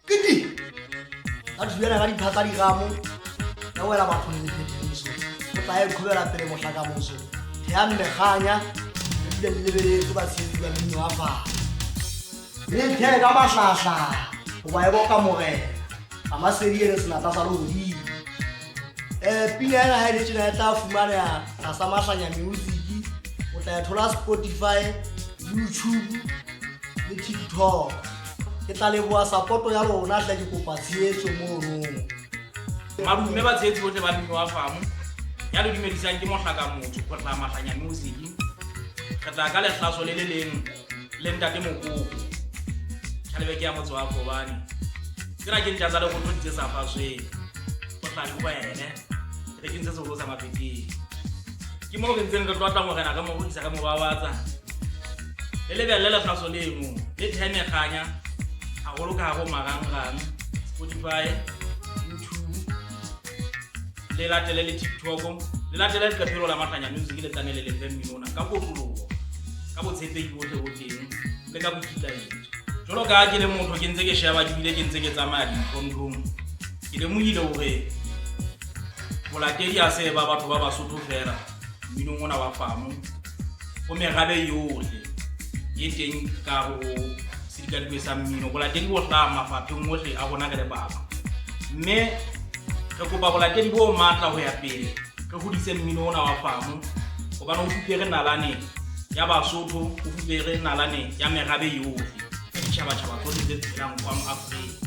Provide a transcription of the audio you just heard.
Kiti! Ka thulana ka dipha tsa diramo, ya wela bathong lephetheso. O tla e qhobela pele mohla ka moso. Theang mekganya, le dule le lebeletse batshehetsi ba mmino wa famo. Le thee ka mahlahlaha, hoba e boka morena. Ramasedi ene senatla sa lehodimo. Pina ena ha e le tjena e tla fumaneha tlasa Mahlanya Music. O tla e thola Spotify, YouTube le TikTok. Ke tla leboha support ya lona hle, ke kopa tshehetso mono. Madume batshehetsi bohle ba mmino wa famo. Ya le dumedisang ke Mohlaka Motho go tla Mahlanya Music. Re tla ka lehlaso le le leng le ntate Mokoko. Tjhalebe ke ya motse wa Fobane. Tsena ke ntja tsa lerotho di tse sa fasweng. Go tla dikgwele. Re ke ntse seholo sa mafeteng. Ke moo re ntseng re tlotla morena re mo rorisa re mo babatsa. Le lebelle lehlaso leno le theme kganya haholo ka hare ho marangrang Spotify, YouTube, le latele le TikTok, le latele leqephelo la Mahlanya Music le tlanele le fe mmino ona ka kotloloho, ka botshepehi bohle bo teng le ka boikitlaetso. Jwalo ka ha ke le motho ke ntse ke sheba ke bile ke ntse ke tsamaya dinthonthong, ke lemohile hore bolatedi ha se ba batho ba Basotho feela mminong ona wa famo, ho merabe yohle e teng ka hare ho sedikadikwe sa mmino. Bolatedi bo hlaha mafapheng ohle a rona re le batho, mme re kopa bolatedi bo matla ho ya pele re hodise mmino ona wa famo, hobane o fupere nalane ya Basotho, o fupere nalane ya merabe yohle ya ditjhabatjhaba tsohle tse phelang kwano Afrika.